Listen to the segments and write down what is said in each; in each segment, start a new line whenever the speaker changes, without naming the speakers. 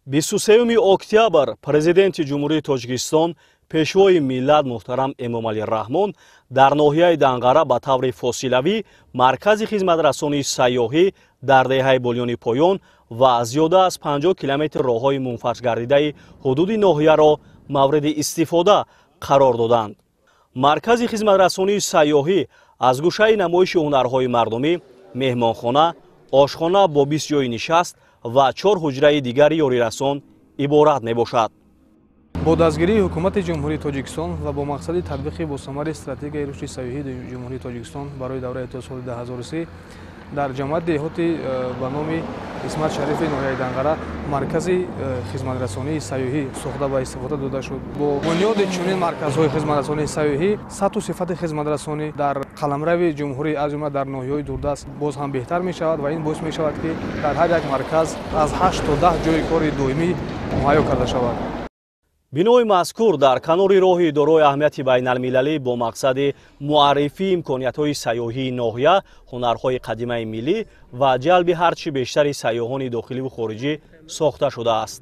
23 октябр Президенти Ҷумҳурии Тоҷикистон, Пешвои миллат муҳтарам Эмомалӣ Раҳмон дар ноҳияи Данғара ба таври фосилавӣ маркази хизматрасонии сайёҳӣ дар деҳаи Болиёни Поён ва зиёда аз 50 километр роҳҳои мунфаршгардидаи ҳудуди ноҳияро мавриди истифода қарор доданд. Маркази хизматрасонии сайёҳӣ аз гӯшаи намоиши ҳунарҳои мардумӣ, меҳмонхона, ошхона бо 20 ҷойи нишаст ва 4 ҳуҷраи дигари ёрирасон иборат мебошад.
Бо дастгирии ҳукумати Ҷумҳурии Тоҷикистон ва бо мақсади татбиқи босамари стратегияи рушди сайёҳии Ҷумҳурии Тоҷикистон барои давраи то соли 2030 дар ҷамоати деҳоти ба номи Исмат Шарифи ноҳияи Данғара маркази хизматрасонии сайёҳӣ сохта ба истифода дода шуд. Бо бунёди чунин марказҳои хизматрасонии сайёҳӣ сатҳу сифати хизматрасонӣ дар қаламрави ҷумҳурӣ, аз ҷумла дар ноҳияҳои дурдаст, боз ҳам беҳтар мешавад ва ин боис мешавад, ки дар ҳар як марказ аз 8 то 10 ҷойи кори доимӣ муҳайё карда шавад.
Бинои мазкур дар канори роҳи дорои аҳамияти байналмилалӣ бо мақсади муаррифии имкониятҳои сайёҳии ноҳия, ҳунарҳои қадимаи миллӣ ва ҷалби ҳарчи бештари сайёҳони дохиливу хориҷӣ сохта шудааст.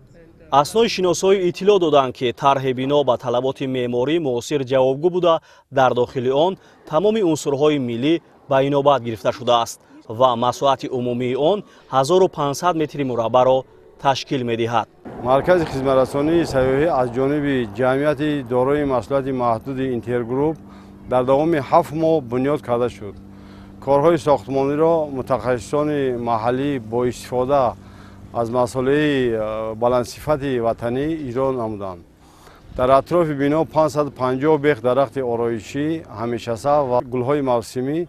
Аснои шиносоӣ иттилоъ доданд, ки тарҳи бино ба талаботи меъморӣ муосир ҷавобгӯ буда, дар дохили он тамоми унсурҳои миллӣ ба инобат гирифта шудааст ва масоҳати умумии он 1500 метри мураббаъро ташкил медиҳад.
Маркази хизматрасонии сайёҳӣ аз ҷониби ҷамъияти дорои масъулияти маҳдуди Интергрупп дар давоми 7 моҳ бунёд карда шуд. Корҳои сохтмониро мутахассисони маҳаллӣ бо истифода аз масолеҳи баландсифати ватанӣ иҷро намуданд. Дар атрофи бино 550 бех дарахти ороишӣ, ҳамешасабз ва гулҳои мавсимӣ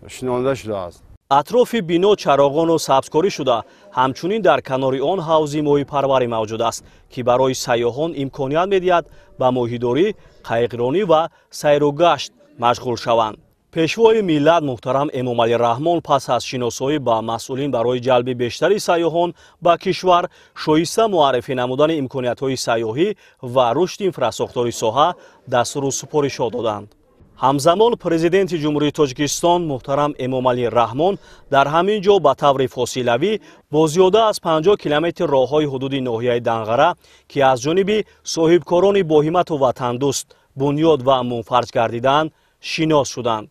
шинонда шудааст.
Атрофи бино чароғону сабзкорӣ шуда, ҳамчунин дар канори он ҳавзи моҳипарварӣ мавҷуд аст, ки барои сайёҳон имконият медиҳад ба моҳидорӣ, қайиқронӣ ва сайругашт машғул шаванд. Пешвои миллат муҳтарам Эмомалӣ Раҳмон пас аз шиносоӣ ба масъулин барои ҷалби бештари сайёҳон ба кишвар, шоиста муаррифӣ намудани имкониятҳои сайёҳӣ ва рушди инфрасохтори соҳа дастуру супоришҳо доданд. Ҳамзамон Президенти Ҷумҳурии Тоҷикистон муҳтарам Эмомалӣ Раҳмон дар ҳамин ҷо ба таври фосилавӣ бо зиёда аз 50 километр роҳҳои ҳудуди ноҳияи Данғара, ки аз ҷониби соҳибкорони боҳимату ватандӯст бунёд ва мунфарҷ гардидаанд, шинос шуданд.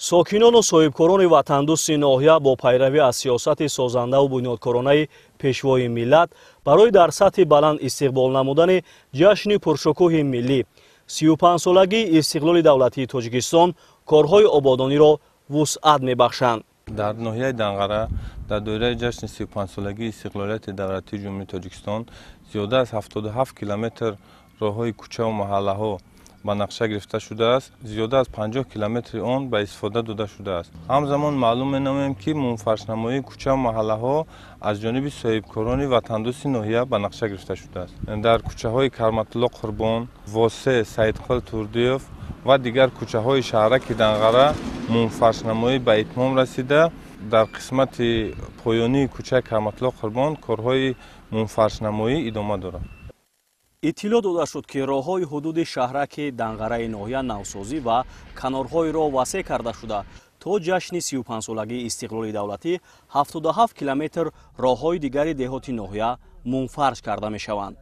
Сокинону соҳибкорони ватандӯсти ноҳия бо пайравӣ аз сиёсати созандаву бунёдкоронаи Пешвои миллат барои дар сатҳи баланд истиқбол намудани ҷашни пуршукӯҳи миллӣ 35-солагии истиқлоли давлатии Тоҷикистон корҳои ободониро вусъат мебахшанд.
Дар ноҳияи Данғара дар доираи ҷашни 35-солагии истиқлолияти давлатии Ҷумҳурии Тоҷикистон зиёда аз 77 километр роҳҳои кӯчаву маҳаллаҳо ба нақша гирифта шудааст, зиёда аз 50 километри он ба истифода дода шудааст. Ҳамзамон маълум менамоем, ки мунфаршнамоии кӯчаву маҳаллаҳо аз ҷониби соҳибкорони ватандӯсти ноҳия ба нақша гирифта шудааст. Дар кӯчаҳои Карматулло Қурбон, Восе, Саидқул Турдиев ва дигар кӯчаҳои шаҳраки Данғара мунфаршнамоӣ ба итмом расида, дар қисмати поёнии кӯчаи Карматулло Қурбон корҳои мунфаршнамоӣ идома дорад.
Иттилоъ дода шуд, ки роҳҳои ҳудуди шаҳраки Данғараи ноҳия навсозӣ ва канорҳои роҳ васеъ карда шуда, то ҷашни 35-солагии истиқлоли давлатӣ 77 километр роҳҳои дигари деҳоти ноҳия мунфарҷ карда мешаванд.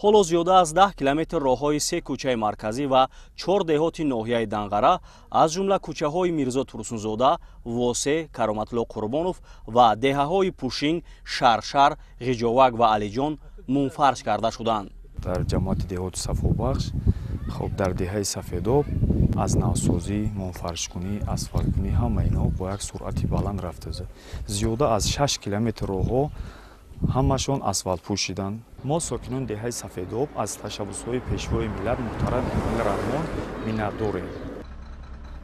Ҳоло зиёда аз 10 километр роҳҳои 3 кӯчаи марказӣ ва 4 деҳоти ноҳияи Данғара, аз ҷумла кӯчаҳои Мирзо Турсунзода, Восе, Кароматулло Қурбонов ва деҳаҳои Пушинг, Шаршар, Ғиҷовак ва Алиҷон мунфарҷ карда шуданд.
Дар ҷамоати деҳоти Сафобахш, хоб дар деҳаи Сафедоб аз навсозӣ, мунфаршкунӣ, асфалткунӣ ҳама инҳо бо як суръати баланд рафта. Зиёда аз 6 километр роҳҳо ҳамашон асфалтпӯш шиданд. Мо сокинони деҳаи Сафедоб аз ташаббусҳои Пешвои миллат муҳтарам Эмомалӣ Раҳмон миннатдорем.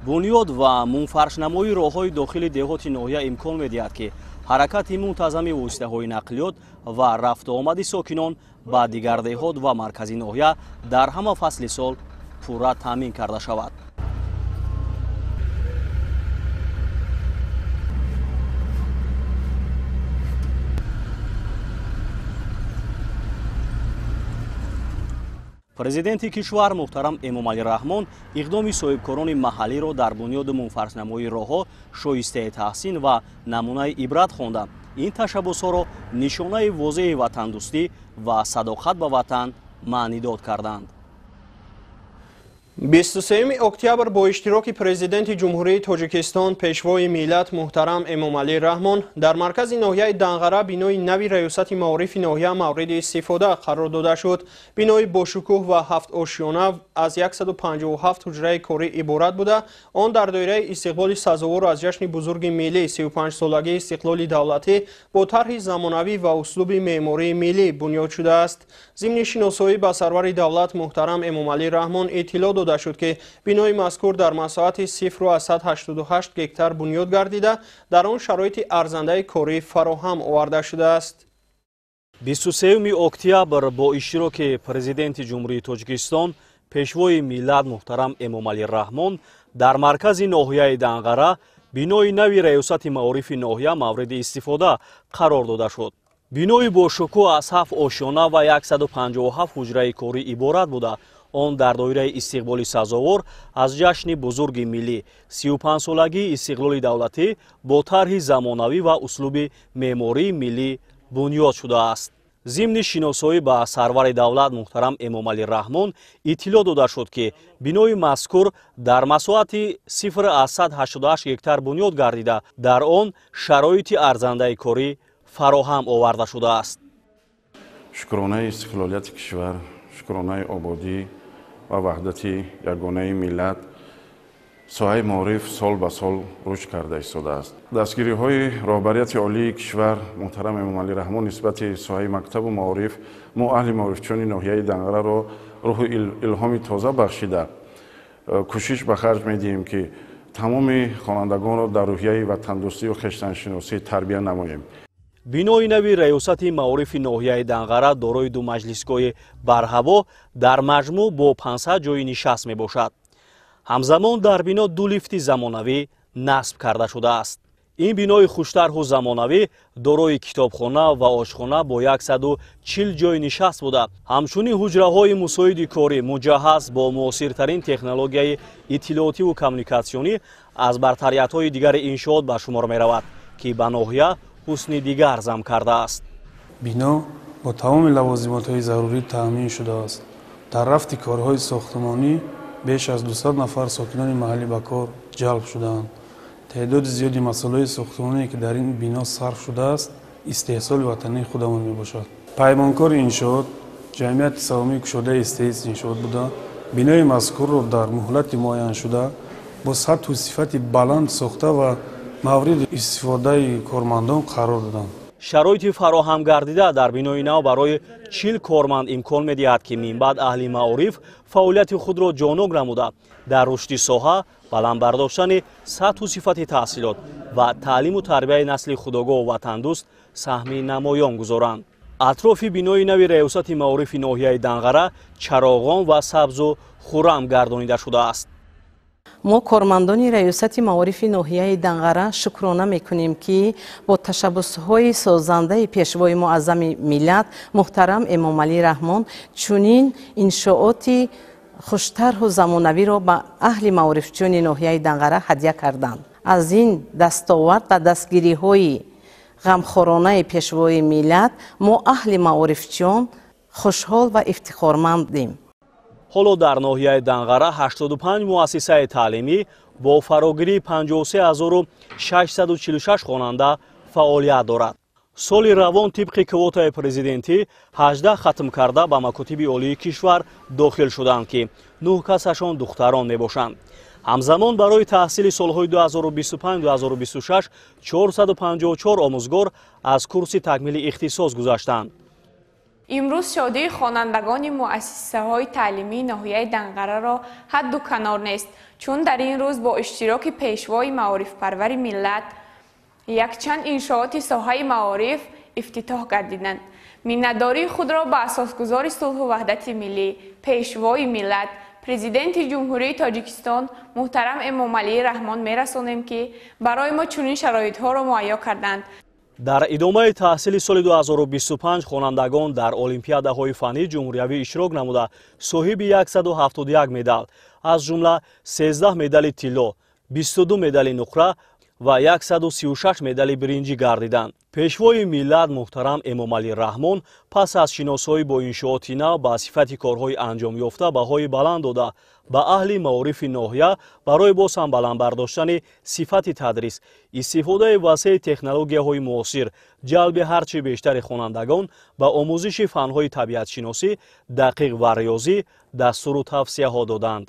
Бунёд ва мунфаршнамоии роҳҳои дохили деҳоти ноҳия имкон медиҳад, ки ҳаракати мунтазами воситаҳои нақлиёт ва рафтуомади сокинон ба дигар деҳот ва маркази ноҳия дар ҳама фасли сол пурра таъмин карда шавад. Президенти кишвар муҳтарам Эмомалӣ Раҳмон иқдоми соҳибкорони маҳаллиро дар бунёду мунфаршнамоии роҳҳо шоистаи таҳсин ва намунаи ибрат хонда, Ин ташаббусҳоро нишонаи возеҳи ватандӯстӣ ва садоқат ба ватан маънидод карданд.
23 октябр бо иштироки Президенти Ҷумҳурии Тоҷикистон, Пешвои миллат муҳтарам Эмомалӣ Раҳмон дар маркази ноҳияи Данғара бинои нави Раёсати маорифи ноҳия мавриди истифода қарор дода шуд. Бинои бошукӯҳ ва ҳафтошёна аз 157 ҳуҷраи корӣ иборат буда, он дар доираи истиқболи сазовор аз ҷашни бузурги миллӣ 35-солагии истиқлоли давлатӣ бо тарҳи замонавӣ ва услуби меъмории миллӣ бунёд шудааст. Зимни шиносоӣ ба сарвари давлат муҳтарам Эмомалӣ Раҳмон иттилоъ дода шуд, ки бинои мазкур дар масоҳати 0,88 гектар бунёд гардида, дар он шароити арзандаи корӣ фароҳам оварда шудааст.
23 октябр бо иштироки Президенти Ҷумҳурии Тоҷикистон, Пешвои миллат муҳтарам Эмомалӣ Раҳмон дар маркази ноҳияи Данғара бинои нави Раёсати маорифи ноҳия мавриди истифода қарор дода шуд. Бинои бошукӯҳ аз 7 ошёна ва 157 ҳуҷраи корӣ иборат буда, он дар доираи истиқболи сазовор аз ҷашни бузурги миллӣ 35-солагии истиқлоли давлатӣ бо тарҳи замонавӣ ва услуби меъмории миллӣ бунёд шудааст. Зимни шиносоӣ ба сарвари давлат муҳтарам Эмомалӣ Раҳмон иттилоъ дода шуд, ки бинои мазкур дар масоҳати 0,88 гектар бунёд гардида, дар он шароити арзандаи корӣ фароҳам оварда шудааст.
Шукронаи истиқлолияти кишвар, шукронаи ободӣ ва ваҳдати ягонаи миллат, соҳаи маориф сол ба сол рушд карда истодааст. Дастгириҳои роҳбарияти олии кишвар муҳтарам Эмомалӣ Раҳмон нисбати соҳаи мактабу маориф мо аҳли маорифчиёни ноҳияи Данғараро рӯҳу илҳоми тоза бахшида, кӯшиш ба харҷ медиҳем, ки тамоми хонандагонро дар рӯҳияи ватандӯстию хештаншиносӣ тарбия намоем.
Бинои нави Раёсати маорифи ноҳияи Данғара дорои ду маҷлисгоҳи барҳаво дар маҷмӯъ бо 500 ҷойи нишаст мебошад. Ҳамзамон дар бино ду лифти замонавӣ насб карда шудааст. Ин бинои хуштарҳу замонавӣ дорои китобхона ва ошхона бо 140 ҷойи нишаст буда, ҳамчунин ҳуҷраҳои мусоиди корӣ муҷаҳҳаз бо муосиртарин технологияи иттилоотиву коммуникатсионӣ аз бартариятҳои дигари иншоот ба шумор меравад, ки ба ноҳия ҳусни дигар зам кардааст.
Бино бо тамоми лавозимотҳои зарурӣ таъмин шудааст. Дар рафти корҳои сохтмонӣ беш аз 200 нафар сокинони маҳаллӣ ба кор ҷалб шудаанд. Теъдоди зиёди масолаҳои сохтмоние, ки дар ин бино сарф шудааст, истеҳсоли ватании худамон мебошад. Паймонкори иншоот ҷамъияти саҳомии кушодаи СТС иншоот буда, бинои мазкурро дар муҳлати муайяншуда бо сатҳу сифати баланд сохта ва мавриди истифодаи кормандон қарор доданд.
Шароити фароҳам гардида дар бинои нав барои 40 корманд имкон медиҳад, ки минбаъд аҳли маориф фаъолияти худро ҷонок намуда, дар рушди соҳа, баланд бардоштани сатҳу сифати таҳсилот ва таълиму тарбияи насли худогоҳу ватандӯст саҳми намоён гузоранд. Атрофи бинои нави Раёсати маорифи ноҳияи Данғара чароғон ва сабзу хуррам гардонида шудааст.
Мо кормандони Раёсати маорифи ноҳияи Данғара шукрона мекунем, ки бо ташаббусҳои созандаи Пешвои муаззами миллат муҳтарам Эмомалӣ Раҳмон чунин иншооти хуштарҳу замонавиро ба аҳли маорифчиёни ноҳияи Данғара ҳадя карданд. Аз ин дастовард ва дастгириҳои ғамхоронаи Пешвои миллат мо аҳли маорифчиён хушҳол ва ифтихормандем.
Ҳоло дар ноҳияи Данғара 85 муассисаи таълимӣ бо фарогирии 53646 хонанда фаъолият дорад. Соли равон тибқи квотаи президентӣ 18 хатмкарда ба макотиби олии кишвар дохил шуданд, ки 9 касашон духтарон мебошанд. Ҳамзамон барои таҳсили солҳои 2025-2026 454 омӯзгор аз курси такмили ихтисос гузаштанд.
Имрӯз шодии хонандагони муассисаҳои таълимии ноҳияи Данғараро ҳадду канор нест, чун дар ин рӯз бо иштироки Пешвои маорифпарвари миллат якчанд иншооти соҳаи маориф ифтитоҳ гардиданд. Миннатдории худро ба асосгузори сулҳу ваҳдати миллӣ, Пешвои миллат, Президенти Ҷумҳурии Тоҷикистон муҳтарам Эмомалӣ Раҳмон мерасонем, ки барои мо чунин шароитҳоро муҳайё карданд.
Дар идомаи таҳсили соли 2025 хонандагон дар олимпиадаҳои фаннии ҷумҳуриявӣ иштирок намуда, соҳиби 171 медал, аз ҷумла 13 медали тилло, 22 медали нуқра ва 136 медали биринҷӣ гардиданд. Пешвои миллат муҳтарам Эмомалӣ Раҳмон пас аз шиносоӣ бо иншооти нав ба сифати корҳои анҷомёфта баҳои баланд дода, ба аҳли маорифи ноҳия барои боз ҳам баланд бардоштани сифати тадрис, истифодаи васеи технологияҳои муосир, ҷалби ҳарчи бештари хонандагон ба омӯзиши фанҳои табиатшиносӣ, дақиқ ва риёзӣ дастуру тавсияҳо доданд.